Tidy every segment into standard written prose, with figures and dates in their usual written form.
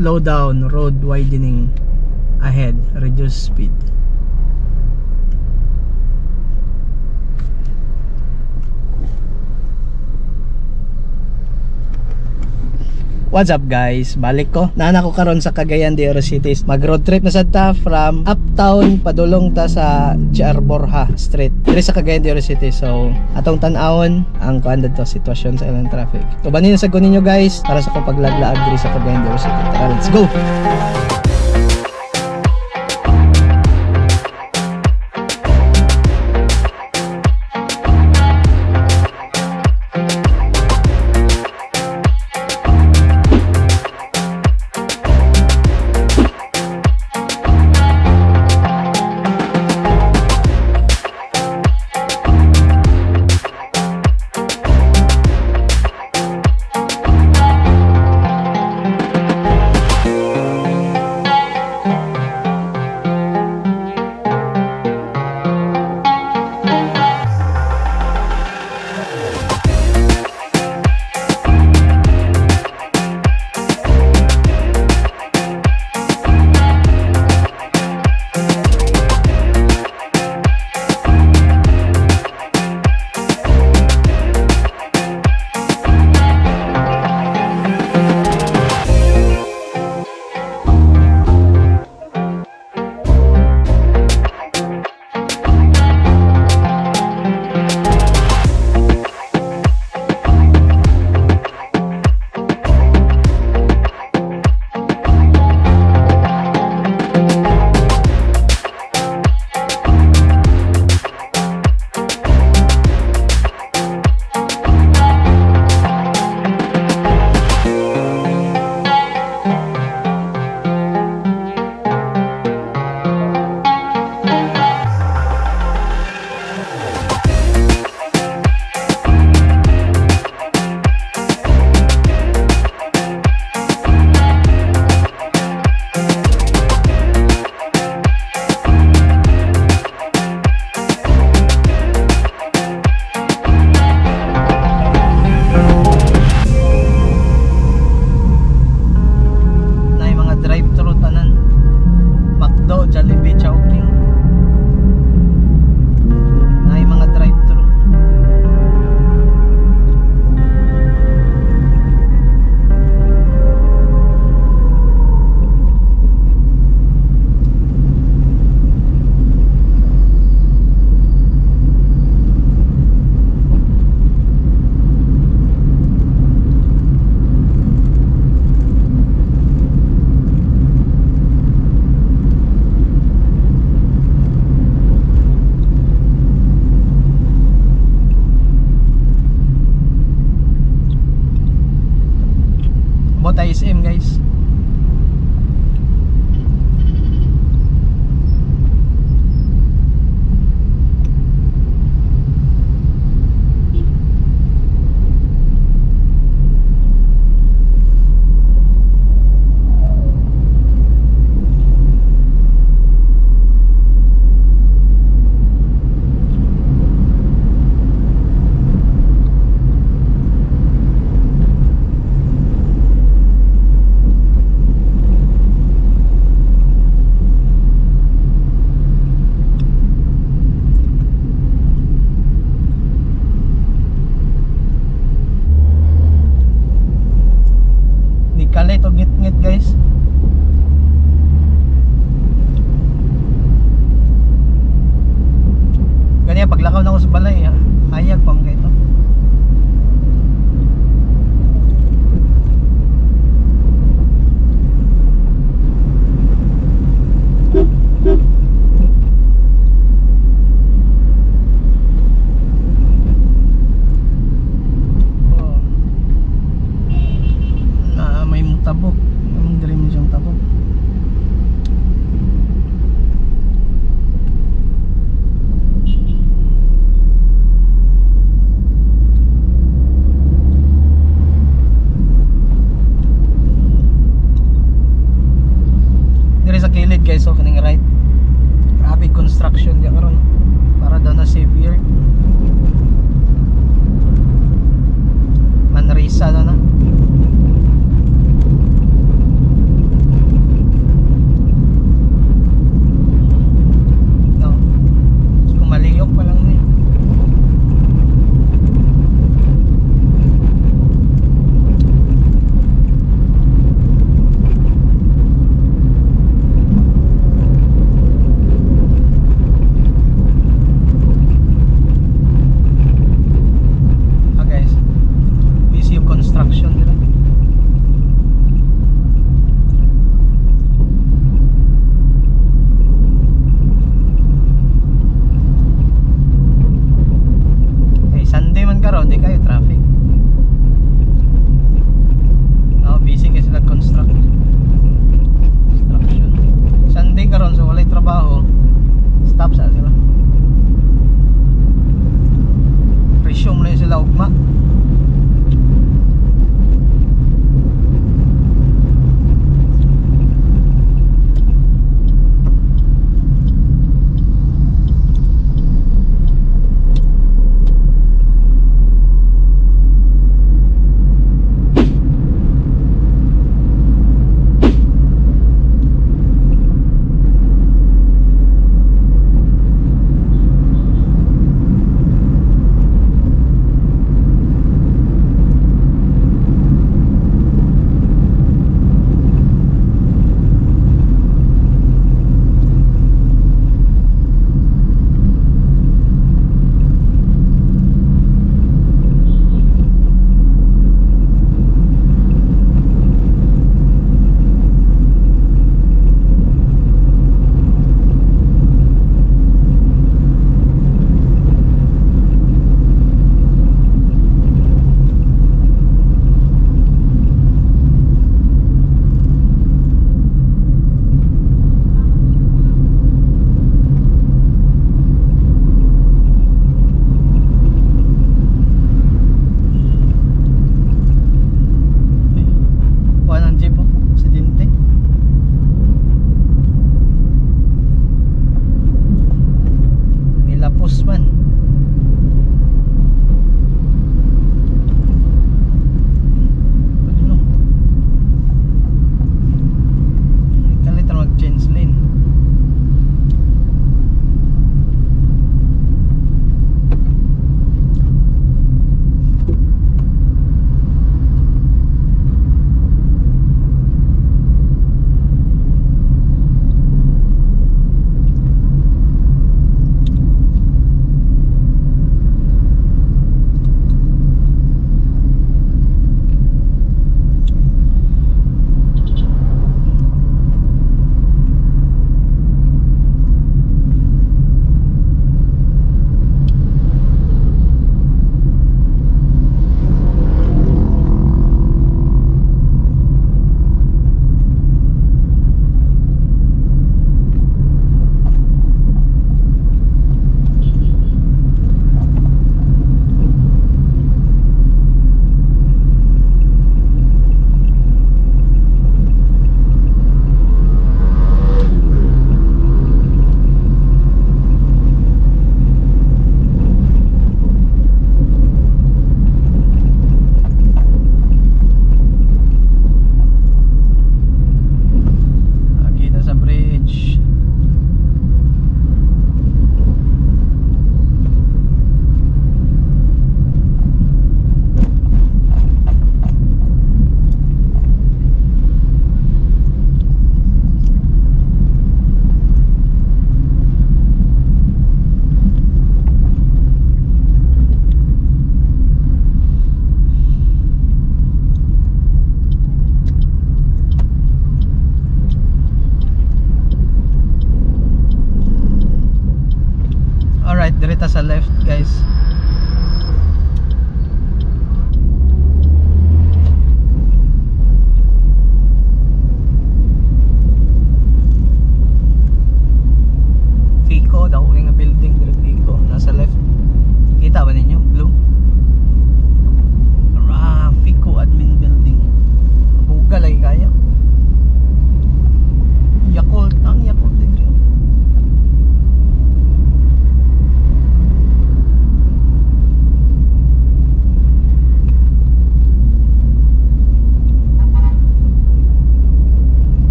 Slow down, road widening ahead, reduce speed. What's up, guys? Balik ko. Naa ko karon sa Cagayan de Oro City. Mag road trip na sad ta from Uptown padulong ta sa GR Borja Street. Diri sa Cagayan de Oro City. So, atong tan-awon ang kuan didto, sitwasyon sa ilang traffic. Ubanin sa ninyo, guys, para sa akong paglaglaag diri sa Cagayan de Oro City. Tara, let's go. Na yung mga drive-thru tanan. McDo, Jollibee, Chowking. Na yung mga drive-thru. Abot SM, guys. Kalit og ngit-ngit, guys. Ganyan paglakaw na ako sa balay, hayag pa man ito. Oh. Na may tabok. Ang dream siyang tabok. ta sa left, guys. Fico daw nga building diri, Fico nasa left. Kita ba ninyo? Blue. Ah, Fico admin building. Buga lagi kaya. Yakult, ang Yakult diri.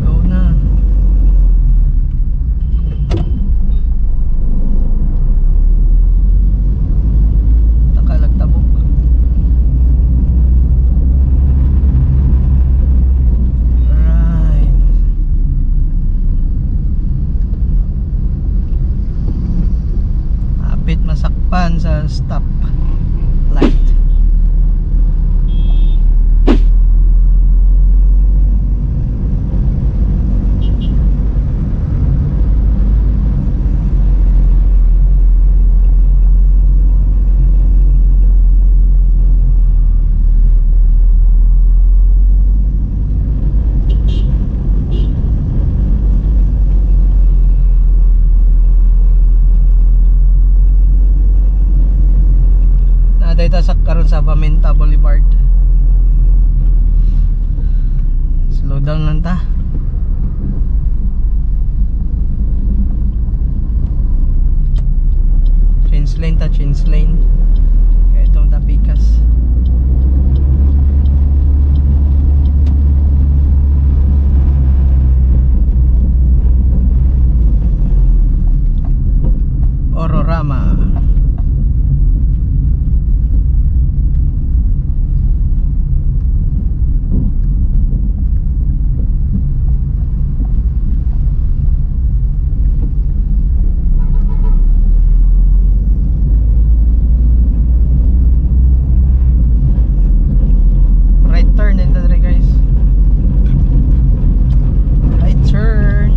Go na. Takalagtabok. Right. Apit masakpan sa stop light. Naa ta sa karon sa Vamenta Boulevard. Slow down lang ta. Change lane ta, change lane. Kaya itong tapikas. Ororama. Right turn in dere, guys. Right turn.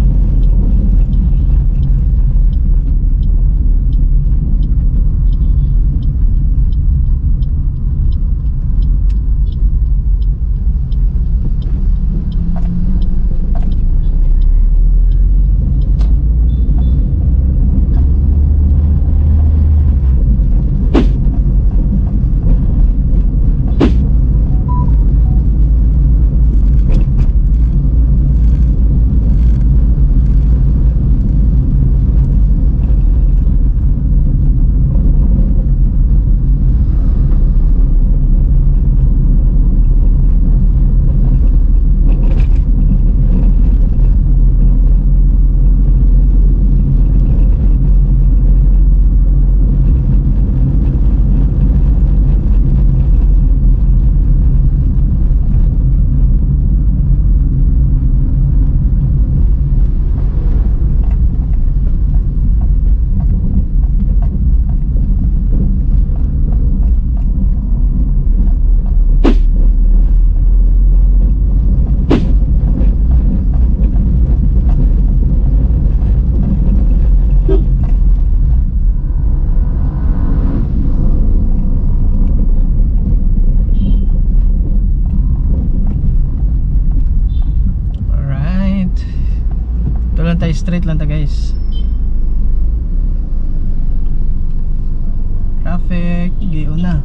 Alright. Ito lang tayo, straight lang ta, guys. Traffic, giuna.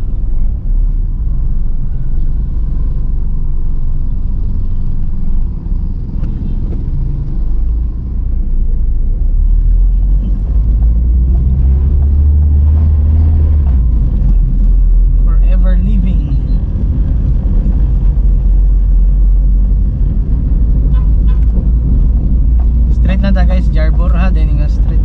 Forever living. Straight na ta, guys, Jarbor ha, din nga street.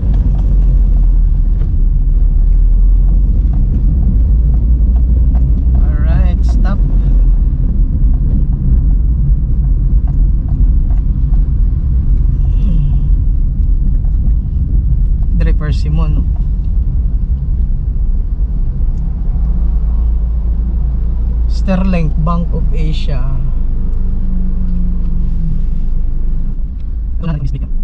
Simon, no? Sterling Bank of Asia. Ito na.